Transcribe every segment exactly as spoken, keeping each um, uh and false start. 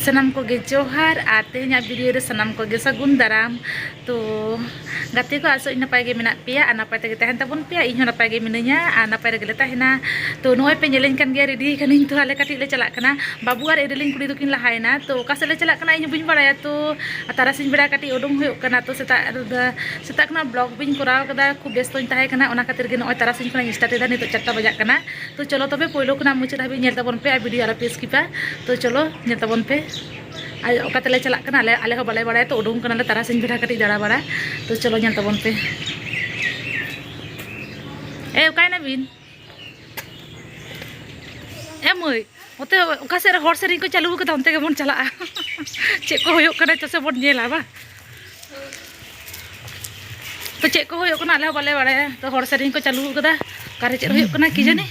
ᱥᱟᱱᱟᱢ ᱠᱚᱜᱮ ᱡᱚᱦᱟᱨ ᱟᱨ ᱛᱮᱦᱮᱧᱟᱜ ᱵᱷᱤᱰᱤᱭᱳ ᱨᱮ ᱥᱟᱱᱟᱢ ᱠᱚᱜᱮ ᱥᱟᱹᱜᱩᱱ ᱫᱟᱨᱟᱢ᱾ ᱛᱚ ᱜᱟᱛᱮ ᱠᱚ, ᱟᱥᱚᱜ ᱤᱧ ᱱᱟᱯᱟᱭ ᱜᱮ ᱢᱮᱱᱟᱜ ᱯᱮᱭᱟ ᱟᱨ ᱱᱟᱯᱟᱭ ᱛᱮᱜᱮ ᱛᱟᱦᱮᱱ ᱛᱟᱵᱚᱱ ᱯᱮᱭᱟ᱾ ᱤᱧ ᱦᱚᱸ ᱱᱟᱯᱟᱭ ᱜᱮ ᱢᱤᱱᱟᱹᱧᱟ ᱟᱨ ᱱᱟᱯᱟᱭ ᱨᱮᱜᱮ ᱞᱮ ᱛᱟᱦᱮᱱᱟ᱾ ᱛᱚ ᱱᱚᱜᱼᱚᱭ ᱯᱮ ᱧᱮᱞᱮᱧ ᱠᱟᱱ ᱜᱮᱭᱟ, ᱨᱮᱰᱤ ᱠᱟᱹᱱᱟᱹᱧ᱾ ᱛᱚ ᱟᱞᱮ ᱠᱟᱹᱴᱤᱡ ᱞᱮ ᱪᱟᱞᱟᱜ ᱠᱟᱱᱟ, ᱵᱟᱹᱵᱩ ᱟᱨ ᱮᱨᱮᱞᱤᱧ ᱠᱩᱲᱤ ᱫᱚᱠᱤᱱ ᱞᱟᱦᱟᱭᱮᱱᱟ᱾ ᱛᱚ ᱚᱠᱟ ᱥᱮᱫ ᱞᱮ ᱪᱟᱞᱟᱜ ᱠᱟᱱᱟ ᱤᱧ ᱦᱚᱸ ᱵᱟᱹᱧ ᱵᱟᱲᱟᱭᱟ᱾ ᱛᱚ ᱛᱟᱨᱟᱥᱤᱧ ᱵᱮᱲᱟ ᱠᱟᱹᱴᱤᱡ ᱩᱰᱩᱝ ᱦᱩᱭᱩᱜ ᱠᱟᱱᱟ᱾ ᱛᱚ ᱥᱮᱛᱟᱜ ᱨᱮᱫᱚ, ᱥᱮᱛᱟᱜ ᱠᱷᱚᱱᱟᱜ ᱵᱞᱚᱜ ᱵᱟᱹᱧ ᱠᱚᱨᱟᱣ ᱠᱟᱫᱟ, ᱠᱷᱩᱵ ᱵᱮᱥᱛᱚᱧ ᱛᱟᱦᱮᱸ ᱠᱟᱱᱟ, ᱚᱱᱟ ᱠᱷᱟᱹᱛᱤᱨ ᱜᱮ ᱱᱚᱜᱼᱚᱭ ᱛᱟᱨᱟᱥᱤᱧ ᱠᱷᱚᱱᱟᱜ ᱤᱧ ᱥᱴᱟᱨᱴ ᱮᱫᱟ᱾ ᱱᱤᱛᱚᱜ ᱪᱟᱨᱴᱟ ᱵᱟᱡᱟᱜ ᱠᱟᱱᱟ᱾ ᱛᱚ ᱪᱚᱞᱚ ᱛᱚᱵᱮ ᱯᱳᱭᱞᱳ ᱠᱷᱚᱱᱟᱜ ᱢᱩᱪᱟᱹᱫ ᱦᱟᱹᱵᱤᱡ ᱧᱮᱞ ᱛᱟᱵᱚᱱ ᱯᱮ ᱟᱨ ᱵᱷᱤᱰᱤᱭᱳ ᱟᱞᱚ ᱯᱮ ᱥᱠᱤᱯᱟ᱾ ᱛᱚ ᱪᱚᱞᱚ ᱧᱮᱞ ᱛᱟᱵᱚᱱ ᱯᱮ᱾ ᱟᱨ ᱚᱠᱟ ᱛᱮᱞᱮ ᱪᱟᱞᱟᱜ ᱠᱟᱱᱟ ᱟᱞᱮ, ᱟᱞᱮ ᱦᱚᱸ ᱵᱟᱞᱮ ᱵᱟᱲᱟᱭᱟ᱾ ᱛᱚ ᱩᱰᱩᱝ ᱠᱟᱱᱟᱞᱮ ᱛᱟᱨᱟᱥᱤᱧ ᱵᱮᱲᱟ ᱠᱟᱹᱴᱤᱡ ᱫᱟᱬᱟ ᱵᱟᱲᱟ᱾ ᱛᱚ ᱪᱚᱞᱚ ᱧᱮᱞ ᱛᱟᱵᱚᱱ ᱯᱮ᱾ ᱮ, ᱚᱠᱟᱭᱱᱟᱵᱤᱱ? ᱮ ᱢᱟᱹᱭ, ᱚᱛᱮ ᱚᱠᱟ ᱥᱮᱫ ᱨᱮ ᱦᱚᱲ ᱥᱮᱨᱮᱧ ᱠᱚ ᱪᱟᱹᱞᱩ ᱟᱠᱟᱫᱟ, ᱚᱱᱛᱮ ᱜᱮᱵᱚᱱ ᱪᱟᱞᱟᱜᱼᱟ᱾ ᱪᱮᱫ ᱠᱚ ᱦᱩᱭᱩᱜ ᱠᱟᱱᱟ ᱪᱚ ᱥᱮ ᱵᱚᱱ ᱧᱮᱞᱟ, ᱵᱟᱝ? ᱛᱚ ᱪᱮᱫ ᱠᱚ ᱦᱩᱭᱩᱜ ᱠᱟᱱᱟ ᱟᱞᱮ ᱦᱚᱸ ᱵᱟᱞᱮ ᱵᱟᱲᱟᱭᱟ᱾ ᱛᱚ ᱦᱚᱲ ᱥᱮᱨᱮᱧ ᱠᱚ ᱪᱟᱹᱞᱩ ᱟᱠᱟᱫᱟ, ᱚᱠᱟᱨᱮ ᱪᱮᱫ ᱦᱩᱭᱩᱜ ᱠᱟᱱᱟ ᱠᱤ ᱡᱟᱹᱱᱤ᱾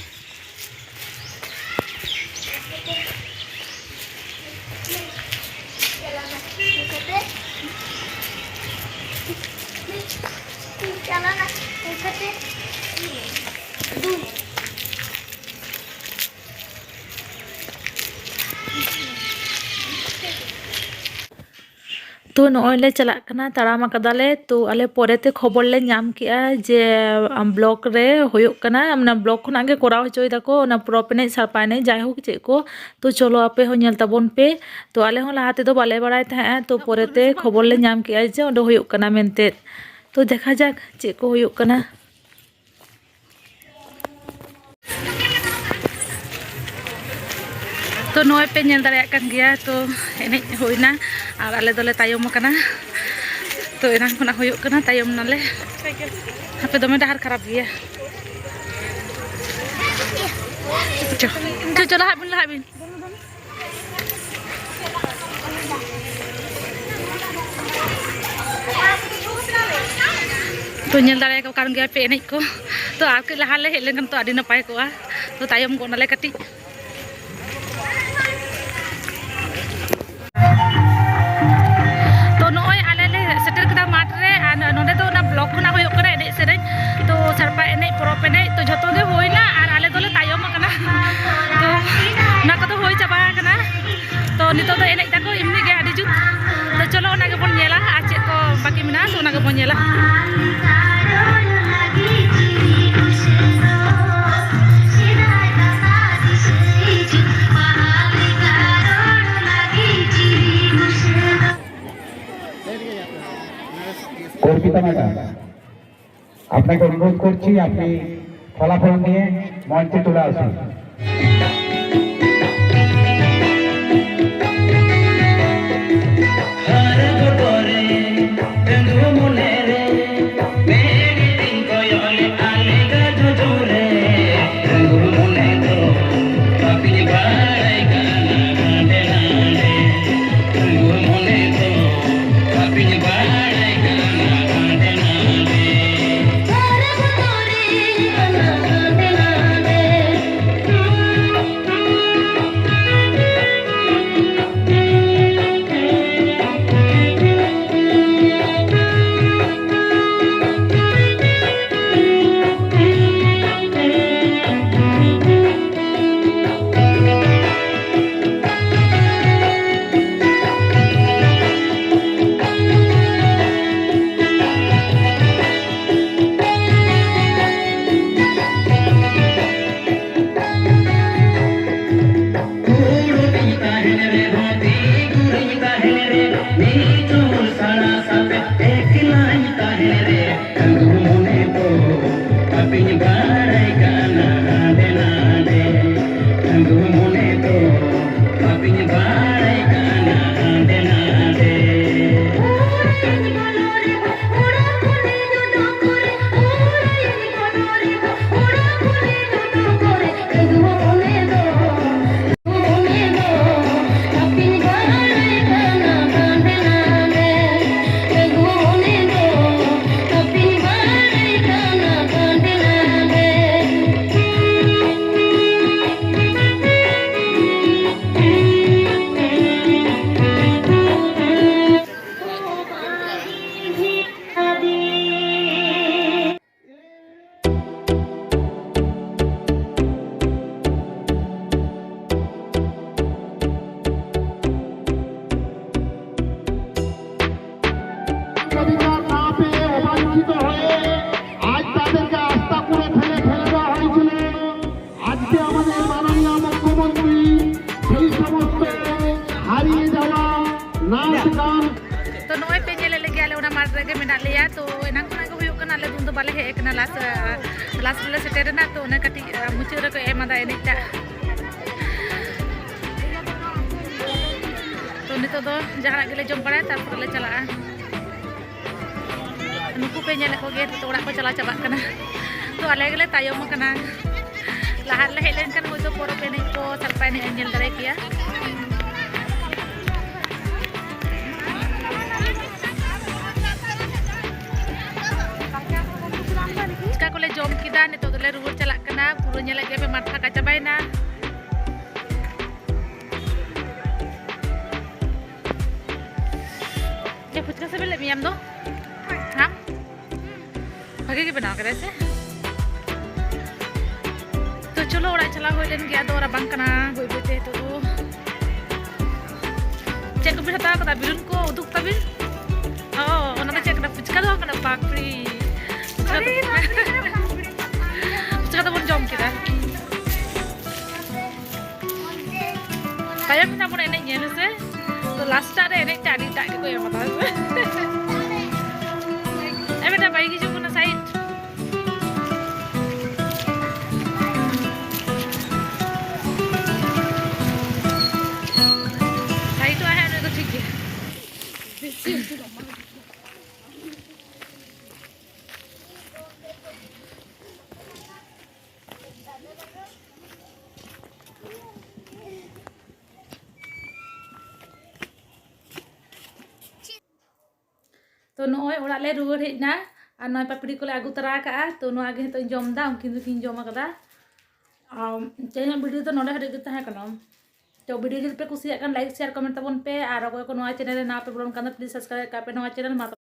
ᱛᱚ ᱱᱚᱜᱼᱚᱭ ᱞᱮ ᱪᱟᱞᱟᱜ ᱠᱟᱱᱟ, ᱛᱟᱲᱟᱢ ᱟᱠᱟᱫᱟᱞᱮ᱾ ᱛᱚ ᱟᱞᱮ ᱯᱚᱨᱮᱛᱮ ᱠᱷᱚᱵᱚᱨ ᱞᱮ ᱧᱟᱢ ᱠᱮᱜᱼᱟ ᱡᱮ ᱵᱞᱚᱠ ᱨᱮ ᱦᱩᱭᱩᱜ ᱠᱟᱱᱟ, ᱢᱟᱱᱮ ᱵᱞᱚᱠ ᱠᱷᱚᱱᱟᱜ ᱜᱮ ᱠᱚᱨᱟᱣ ᱦᱚᱪᱚᱭ ᱫᱟᱠᱚ ᱚᱱᱟ ᱯᱚᱨᱚᱵᱽ ᱮᱱᱮᱡ, ᱥᱟᱲᱯᱟ ᱮᱱᱮᱡ, ᱡᱟᱭᱦᱳᱠ ᱪᱮᱫ ᱠᱚ᱾ ᱛᱚ ᱪᱚᱞᱚ ᱟᱯᱮ ᱦᱚᱸ ᱧᱮᱞ ᱛᱟᱵᱚᱱ ᱯᱮ᱾ ᱛᱚ ᱟᱞᱮ ᱦᱚᱸ ᱞᱟᱦᱟ ᱛᱮᱫᱚ ᱵᱟᱞᱮ ᱵᱟᱲᱟᱭ ᱛᱟᱦᱮᱸᱜᱼᱟ, ᱛᱚ ᱯᱚᱨᱮᱛᱮ ᱠᱷᱚᱵᱚᱨ ᱞᱮ ᱧᱟᱢ ᱠᱮᱜᱼᱟ ᱡᱮ ᱚᱸᱰᱮ ᱦᱩᱭᱩᱜ ᱠᱟᱱᱟ ᱢᱮᱱᱛᱮ᱾ ᱛᱚ ᱫᱮᱠᱷᱟ ᱡᱟᱠ ᱪᱮᱫ ᱠᱚ ᱦᱩᱭᱩᱜ ᱠᱟᱱᱟ᱾ ᱛᱚ ᱱᱚᱜᱼᱚᱭ ᱯᱮ ᱧᱮᱞ ᱫᱟᱲᱮᱭᱟᱜ ᱠᱟᱱ ᱜᱮᱭᱟ, ᱛᱚ ᱮᱱᱮᱡ ᱦᱩᱭᱱᱟ ᱟᱨ ᱟᱞᱮ ᱫᱚᱞᱮ ᱛᱟᱭᱚᱢ ᱟᱠᱟᱱᱟ᱾ ᱛᱚ ᱮᱱᱟᱝ ᱠᱷᱚᱱᱟᱜ ᱦᱩᱭᱩᱜ ᱠᱟᱱᱟ, ᱛᱟᱭᱚᱢ ᱱᱟᱞᱮ᱾ ᱦᱟᱯᱮ, ᱫᱚᱢᱮ ᱰᱟᱦᱟᱨ ᱠᱷᱟᱨᱟᱯ ᱜᱮᱭᱟ᱾ ᱪᱚ, ᱪᱚ, ᱪᱚ, ᱞᱟᱦᱟᱜ ᱵᱤᱱ, ᱞᱟᱦᱟᱜ ᱵᱤᱱ᱾ ᱛᱚ ᱧᱮᱞ ᱫᱟᱲᱮᱭᱟᱠᱚ ᱠᱟᱱ ᱜᱮᱭᱟ ᱯᱮ ᱮᱱᱮᱡ ᱠᱚ᱾ ᱛᱚ ᱟᱨ ᱠᱟᱹᱡ ᱞᱟᱦᱟ ᱞᱮ ᱦᱮᱡ ᱞᱮᱱᱠᱷᱟᱱ ᱛᱚ ᱟᱹᱰᱤ ᱱᱟᱯᱟᱭ ᱠᱚᱜᱼᱟ᱾ ᱛᱚ ᱛᱟᱭᱚᱢ ᱜᱚᱫ ᱱᱟᱞᱮ ᱠᱟᱹᱴᱤᱡ᱾ ᱛᱚ ᱱᱚᱜᱼᱚᱭ ᱟᱞᱮ ᱞᱮ ᱥᱮᱴᱮᱨ ᱠᱮᱫᱟ ᱢᱟᱴᱷ ᱨᱮ, ᱟᱨ ᱱᱚᱰᱮ ᱫᱚ ᱚᱱᱟ ᱵᱞᱚᱠ ᱠᱷᱚᱱᱟᱜ ᱦᱩᱭᱩᱜ ᱠᱟᱱᱟ ᱮᱱᱮᱡ ᱥᱮᱨᱮᱧ᱾ ᱛᱚ ᱥᱟᱲᱯᱟ ᱮᱱᱮᱡ, ᱯᱚᱨᱚᱵᱽ ᱮᱱᱮᱡ, ᱛᱚ ᱡᱷᱚᱛᱚ ᱜᱮ ᱦᱩᱭᱱᱟ ᱟᱨ ᱟᱞᱮ ᱫᱚᱞᱮ ᱛᱟᱭᱚᱢ ᱟᱠᱟᱱᱟ᱾ ᱛᱚ ᱚᱱᱟ ᱠᱚᱫᱚ ᱦᱩᱭ ᱪᱟᱵᱟ ᱟᱠᱟᱱᱟ᱾ ᱛᱚ ᱱᱤᱛᱚᱜ ᱫᱚ ᱮᱱᱮᱡ ᱵᱚᱱ ᱧᱮᱞᱟ᱾ অর্পিতা ম্যাডাম, আপনাকে অনুরোধ করছি, আপনি ফলাফল নিয়ে মঞ্চে চলে আসুন। ᱢᱮᱱᱟᱜ ᱞᱮᱭᱟ᱾ ᱛᱚ ᱮᱱᱟᱝ ᱠᱷᱚᱱᱟᱜ ᱜᱮ ᱦᱩᱭᱩᱜ ᱠᱟᱱᱟ, ᱟᱞᱮ ᱫᱚ ᱩᱱ ᱫᱚ ᱵᱟᱞᱮ ᱦᱮᱡ ᱟᱠᱟᱱᱟ, ᱞᱟᱥ ᱞᱟᱥ ᱨᱮᱞᱮ ᱥᱮᱴᱮᱨ ᱮᱱᱟ᱾ ᱛᱚ ᱚᱱᱟ ᱠᱟᱹᱴᱤᱡ ᱢᱩᱪᱟᱹᱫ ᱨᱮᱠᱚ ᱮᱢ ᱟᱫᱟ ᱮᱱᱮᱡ ᱴᱟᱜ᱾ ᱛᱚ ᱱᱤᱛᱚᱜ ᱫᱚ ᱡᱟᱦᱟᱱᱟᱜ ᱜᱮᱞᱮ ᱡᱚᱢ ᱵᱟᱲᱟᱭᱟ, ᱛᱟᱨᱯᱚᱨᱮ ᱞᱮ ᱪᱟᱞᱟᱜᱼᱟ᱾ ᱱᱩᱠᱩ ᱯᱮ ᱧᱮᱞᱮᱫ ᱠᱚᱜᱮᱭᱟ, ᱱᱤᱛᱚᱜ ᱚᱲᱟᱜ ᱠᱚ ᱪᱟᱞᱟᱣ ᱪᱟᱵᱟᱜ ᱠᱟᱱᱟ᱾ ᱛᱚ ᱟᱞᱮ ᱜᱮᱞᱮ ᱛᱟᱭᱚᱢ ᱟᱠᱟᱱᱟ᱾ ᱞᱟᱦᱟ ᱨᱮᱞᱮ ᱦᱮᱡ ᱞᱮᱱᱠᱷᱟᱱ ᱦᱚᱭᱛᱳ ᱯᱚᱨᱚᱵᱽ ᱮᱱᱮᱡ ᱠᱚ, ᱥᱟᱲᱯᱟ ᱮᱱᱮᱡ ᱮᱢ ᱧᱮᱞ ᱫᱟᱲᱮ ᱠᱮᱭᱟ᱾ ᱯᱷᱩᱪᱠᱟ ᱠᱚᱞᱮ ᱡᱚᱢ ᱠᱮᱫᱟ, ᱱᱤᱛᱚᱜ ᱫᱚᱞᱮ ᱨᱩᱣᱟᱹᱲ ᱪᱟᱞᱟᱜ ᱠᱟᱱᱟ᱾ ᱯᱩᱨᱟᱹ ᱧᱮᱞᱮᱫ ᱜᱮᱭᱟ ᱯᱮ, ᱢᱟᱴ ᱯᱷᱟᱸᱠᱟ ᱪᱟᱵᱟᱭᱮᱱᱟ᱾ ᱪᱮᱫ ᱯᱷᱩᱪᱠᱟ ᱥᱤᱵᱤᱞ ᱞᱮᱫ ᱢᱮᱭᱟ ᱟᱢ ᱫᱚ? ᱦᱮᱸ, ᱵᱷᱟᱜᱮ ᱜᱮ ᱵᱮᱱᱟᱣ ᱠᱟᱫᱟᱭ ᱥᱮ? ᱛᱚ ᱪᱚᱞᱚ, ᱚᱲᱟᱜ ᱪᱟᱞᱟᱣ ᱦᱩᱭ ᱞᱮᱱ ᱜᱮ, ᱟᱫᱚ ᱨᱟᱵᱟᱝ ᱠᱟᱱᱟ ᱵᱟᱹᱭ ᱵᱟᱹᱭ ᱛᱮ ᱱᱤᱛᱚᱜ ᱫᱚ᱾ ᱪᱮᱫ ᱠᱚᱵᱤᱱ ᱦᱟᱛᱟᱣ ᱠᱟᱫᱟ? ᱵᱮᱞᱩᱱ ᱠᱚ ᱩᱫᱩᱜ ᱛᱟᱵᱤᱱ᱾ ᱚ, ᱚᱱᱟ ᱫᱚ ᱪᱮᱫ ᱠᱟᱱᱟ? ᱯᱷᱩᱪᱠᱟ ᱫᱚ ᱵᱟᱝ ᱠᱟᱱᱟ, ᱯᱟᱯᱲᱤ᱾ ᱯᱷᱩᱪᱠᱟ ᱫᱚ, ᱯᱷᱩᱪᱠᱟ ᱫᱚᱵᱚᱱ ᱡᱚᱢ ᱠᱮᱫᱟ᱾ ᱛᱟᱭᱚᱢ ᱢᱮᱱᱟᱜ ᱵᱚᱱᱟ ᱮᱱᱮᱡ ᱧᱮᱞ, ᱦᱮᱸ ᱥᱮ? ᱛᱚ ᱞᱟᱥᱴ ᱨᱮ ᱮᱱᱮᱡ ᱴᱟᱜ ᱟᱹᱰᱤ ᱮᱴᱟᱜ ᱜᱮᱠᱚ ᱮᱢ ᱠᱟᱫᱟ, ᱦᱮᱸ ᱥᱮ? ᱮ ᱵᱮᱴᱟ, ᱵᱟᱭᱤᱠ ᱦᱤᱡᱩᱜ ᱠᱟᱱᱟ, ᱥᱟᱭᱤᱰ᱾ ᱥᱟᱭᱤᱰᱚᱜ ᱟᱭ ᱦᱟᱸᱜ ᱱᱩᱭ ᱫᱚ, ᱴᱷᱤᱠ ᱜᱮᱭᱟ᱾ ᱛᱚ ᱱᱚᱜᱼᱚᱭ ᱚᱲᱟᱜ ᱞᱮ ᱨᱩᱣᱟᱹᱲ ᱦᱮᱡ ᱮᱱᱟ, ᱟᱨ ᱱᱚᱜᱼᱚᱭ ᱯᱟᱯᱲᱤ ᱠᱚᱞᱮ ᱟᱹᱜᱩ ᱛᱚᱨᱟ ᱠᱟᱜᱼᱟ᱾ ᱛᱚ ᱱᱚᱣᱟ ᱜᱮ ᱱᱤᱛᱚᱜ ᱤᱧ ᱡᱚᱢ ᱮᱫᱟ, ᱩᱱᱠᱤᱱ ᱫᱚᱠᱤᱱ ᱡᱚᱢ ᱟᱠᱟᱫᱟ᱾ ᱟᱨ ᱛᱮᱦᱮᱧᱟᱜ ᱵᱷᱤᱰᱤᱭᱳ ᱫᱚ ᱱᱚᱰᱮ ᱦᱟᱹᱵᱤᱡ ᱜᱮ ᱛᱟᱦᱮᱸ ᱠᱟᱱᱟ᱾ ᱛᱚ ᱵᱷᱤᱰᱤᱭᱳ ᱡᱩᱫᱤ ᱯᱮ ᱠᱩᱥᱤᱭᱟᱜ ᱠᱷᱟᱱ, ᱞᱟᱭᱤᱠ, ᱥᱮᱭᱟᱨ, ᱠᱚᱢᱮᱱᱴ ᱛᱟᱵᱚᱱ ᱯᱮ, ᱟᱨ ᱚᱠᱚᱭ ᱠᱚ ᱱᱚᱣᱟ ᱪᱮᱱᱮᱞ ᱨᱮ ᱱᱟᱣᱟ ᱯᱮ ᱵᱚᱞᱚᱱ ᱠᱟᱱ ᱫᱚ, ᱯᱞᱤᱡᱽ ᱥᱟᱵᱥᱠᱨᱟᱭᱤᱵ ᱠᱟᱜ ᱯᱮ ᱱᱚᱣᱟ ᱪᱮᱱᱮᱞ᱾ ᱢᱟ